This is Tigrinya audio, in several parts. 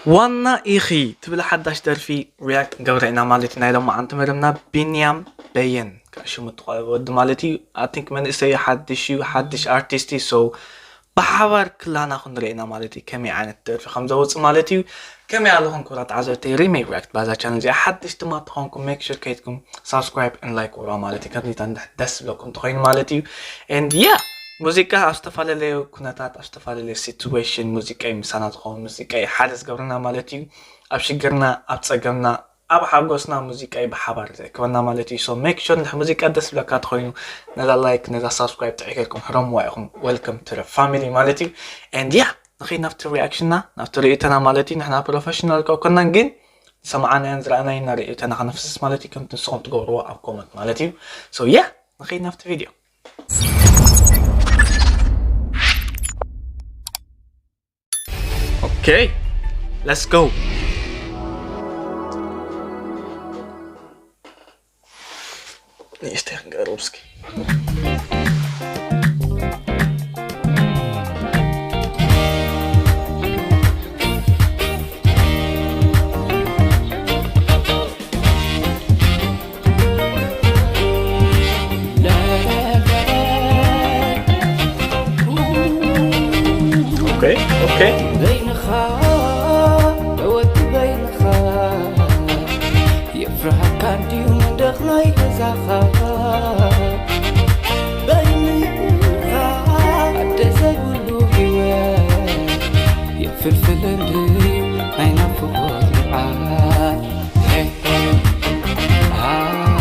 ዋና ኢኺ ትብል ሓዳሽ ደርፊ ሪያክት ንገብረ ኢና ማለት እዩ። ናይ ሎማዓንቲ መደብና ቢንያም በየን፣ ካብ ሽሙ እትቆ-፣ ወዲ ማለት እዩ። I think መንእሰይ ሓድሽ እዩ፣ ሓድሽ ኣርቲስት እዩ። So ብሓባር ክላና ክንርኢ ኢና ማለት እዩ፣ ከመይ ዓይነት ደርፊ ከም ዘውፅእ ማለት እዩ። ከመይ ኣለኹም ክቡራት ተዓዘብቲ ሪመይ ሪያክት ባዛ ቻነል እዚኣ? ሓድሽ ድማ ተኾንኩም ሜክ ሹር ከይድኩም ሳብስክራይብ and ላይክ ወራ ማለት እዩ። ከምዚታ እንድሕ ደስ ዝብለኩም ተኾይኑ ማለት እዩ። And yeah፣ ሙዚቃ ኣብ ዝተፈላለዩ ኩነታት፣ ኣብ ዝተፈላለዩ ሲትዌሽን ሙዚቃ እዩ ምሳና ዝኸውን፣ ሙዚቃ እዩ ሓደ ዝገብረና ማለት እዩ። ኣብ ሽግርና፣ ኣብ ፀገምና፣ ኣብ ሓጎስና ሙዚቃ እዩ ብሓባር ዘእክበና ማለት እዩ። So ሜክ ሹር እንድሕ ሙዚቃ ደስ ዝብለካ ተኾይኑ ነዛ ላይክ፣ ነዛ ሳብስክራይብ ጥዒ ጌርኩም ሕረምዋ ኢኹም። Welcome to the family ማለት እዩ። And yeah፣ ንኸይድ ናብቲ ሪያክሽንና፣ ናብቲ ርእይቶና ማለት እዩ። ንሕና ፕሮፌሽናል እኳ ኮናን፣ ግን ዝሰማዕናዮን ዝረኣናዮን ርእይቶና ከነፍስስ ማለት እዩ። ከምቲ ንስኹም ትገብርዎ ኣብ ኮመንት ማለት እዩ። So yeah፣ ንኸይድ ናብቲ ቪድዮ። ኦኬ፣ let's go። ንእሽተይ ክንገርብ እስኪ። ኦኬ፣ ኦኬ። በይንኻ፣ ወዲ በይንኻ፣ የፍርሃካ ድዩ መንደኽ ናይ ገዛኻ? በይንኻ፣ ኣደ ዘይብሉ ህይወት፣ የፍልፍል እንድዩ ናይ ናፍቖት መዓት።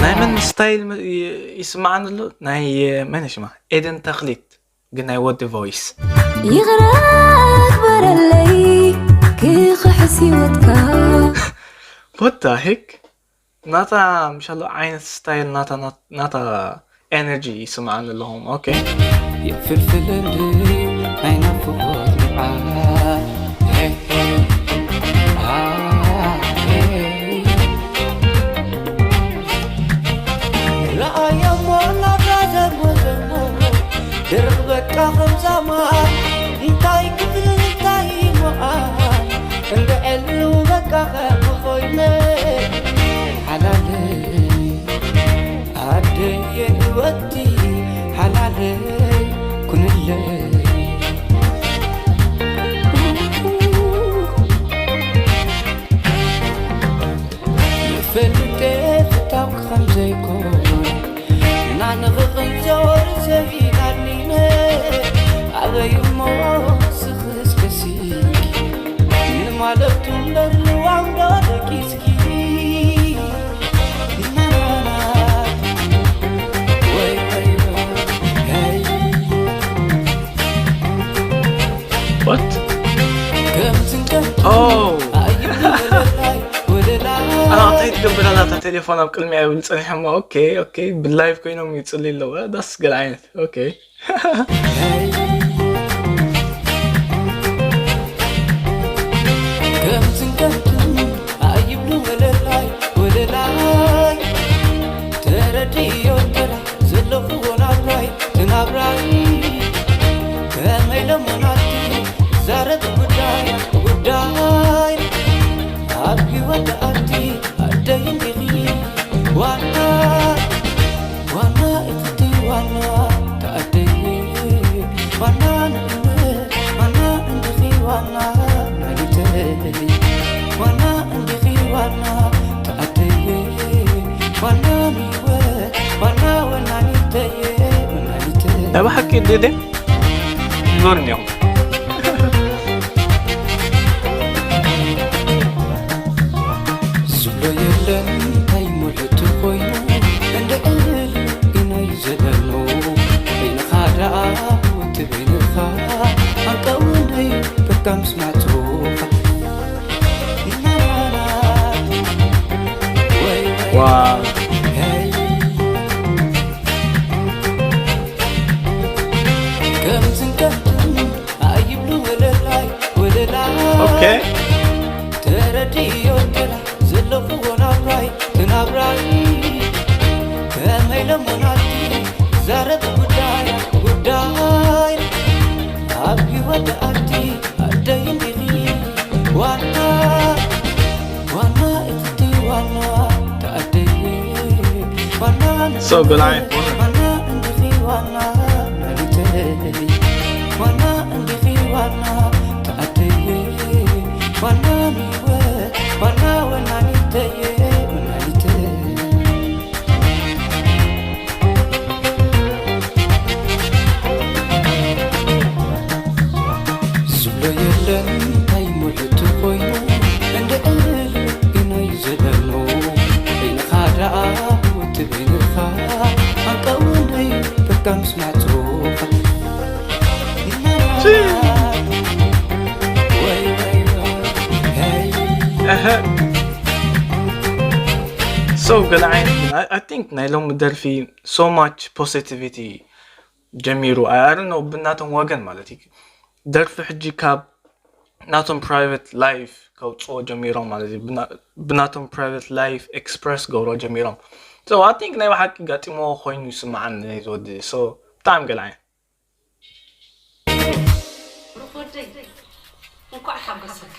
ናይ መን ስታይል ም-፣ ይ-፣ ይስምዓኒ ኣሎ? ናይ መን ሽማ? ኤደን ተኽሊት፣ ግን ናይ ወዲ ቮይስ። ይቕረ ግበረለይ ክኽሕስ ህይወትካ። What the heck? ናታ ምሻሎ ዓይነት ስታይል ናታ፣ ናት-፣ ናታ ኤነርጂ ይስምዓኒ ኣለኹም። ኦኬ። የፍልፍል እንድዩ ናይ ናፍቖት መዓት። ረኣዮሞ ናብራ ዘርወዘሞ ደረቕ በቃ ከም ዛማ እንታይ ክብል እንታይ ይመኣ እንድዕሉ በቃ ከምኾይነ ሓላለይ ኣደየ ህይወቲ ሓላለይ ኩንለይ። ይፈልጥ ፍታውክ ከም ዘይኮን ናንኽኽን ዘወር ዘይናኒነ ኣበይ እሞ ስኽስክሲ ንማለቱ እምበር ልዋም ዶ ደቂስኪ? ናናና ወይ ወይ ወይ ሄይ What? ከምዝን ከምቱ Oh. ኣይብሉ ወለላይ ወለላይ ኣታ እንታይ ትገብር ኣላ እታ ቴሌፎን ኣብ ቅድሚኣ ይብል ጸኒሖሞ። ኦኬ፣ ኦኬ፣ ብላይቭ ኮይኖም ይጽልዩ ኣለዉ። ዳስ ገለ ዓይነት። ኦኬ። ከምዝን ከምቱን ኣይብሉ ወለላይ ወለላይ ተረድዮ ጥራሕ ዘለኹዎ ናብራይ ትናብራይ ከመይ ለሞናት ዛረብ ጉዳይ ጉዳይ ኣብ ህይወት ኣቲ ኣደይ እንዲኺ ዋና ዋና እኽቲ ዋና ተኣደይ ዋና ንእምነት ዋና እንዲኺ ዋና ናሊተይ ዋና እንዲኺ ዋና ተኣደይ ዋና ንህይወት ዋና ወናኒተይ ወናኒተይ ናይ ብሓቂ ድደ ይጎርኒ እዮም። ዝብሎ የለን እንታይ ሙልእቲ ኮይኑ እንደ እብል ግናይ ዘለኑ በይንኻ ደኣ ውቲ በይንኻ ኣንቀውነይ በቃ ምስማዕ ጽቡኻ ናናና ወይ ወይ ዋው። ሄይ ከምዝን ከምትን ኣይብሉ ወለላይ ወለላይ ኦኬ። ተረድዮ ጥራሕ ዘለኹዎ ናብራይ ትናብራይ ከመይ ለሞናቲ ዛረብ ጉዳይ ጉዳይ ኣብ ህይወት ኣቲ ኣደይ እንዲኺ ዋና So good, I. ዝብሎ የለን እንታይ ሙሉቱ ኮይኑ እንደ እህል ግኖይ ዝደኑ በይንኻ ደኣ ውቲ በይንኻ ኣንቀውንይ በቃ ምስማዕ ጽሑፋ ወይ ወይ ወይ hey So good, I. I think ናይ ሎሚ ደርፊ so much positivity ጀሚሩ። I don't know፣ ብናቶም ወገን ማለት እዩ። ደርፊ ሕጂ ካብ ናቶም private life ከውፅኦ ጀሚሮም ማለት እዩ። ብናቶም private life express ገብሮ ጀሚሮም። So I think ናይ ብሓቂ ጋጢሞ ኮይኑ ይስምዓኒ ዝወዲ። So ብጣዕሚ ገላዓይ። ብሩኽ ወደይ፣ እንኳዕ ሓጎሰካ፣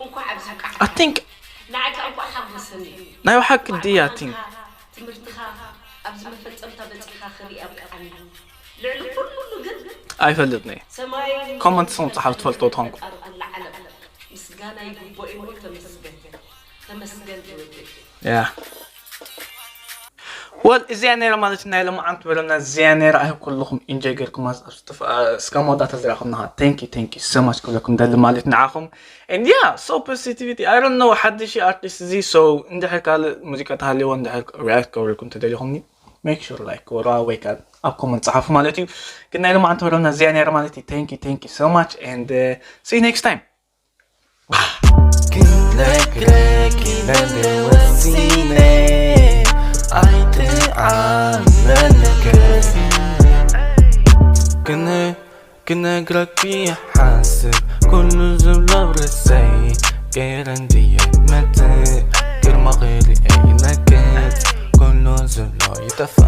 እንኳዕ ኣብዚ በቃ። I think ንዓካ እንኳዕ ሓጎሰኒ። ናይ ብሓቂ ድያ I think ትምህርትኻ ኣብዚ መፈጸምታ በጺሕካ ክርኢ ኣብቅዓኒ። ልዕሊ ኩሉ ግን ኣይፈልጥን እየ። ሰማይ ኮመንት ስም ጸሓፍ ትፈልጦ ትኾንኩ። ፈጣሪ ኩላ ዓለም ምስጋና ይግብኦ እሞ ተመስገን። ተመስገን ዝወደይ። Yeah. Well እዚኣ ነይራ ማለት ናይ ሎማዓንቲ መደብና እዚኣ ነይራ። I hope ኩልኹም ኢንጆይ ጌርኩማ እስከ መወዳእታ ዝረኣኹምና thank you thank you so much ክብለኩም ደሊ ማለት ንዓኹም። And yeah, so positivity, I don't know ሓድሽ ኣርቲስት እዚ። So እንድሕር ካልእ ሙዚቃ ተሃልይዎ እንድሕር react ክገብረልኩም ተደሊኹምኒ make sure like ክበርዋ ወይ ከዓ ኣብ ኮመንት ጸሓፉ ማለት እዩ። ግን ናይ ሎማዓንቲ መደብና እዚኣ ነይራ ማለት እዩ። Thank you thank you so much and uh, see you next time. ክነግረኪ ለለ ወሲነ ኣይትዓመነከ ክነ ክነግረኪ ሓስብ ኩሉ ዝብሎ ርእሰይ ገይረ እንድየ መትእ ግርማ ክሪኤ ይነግት ኩሉ ዝብሎ ይጠፍኣ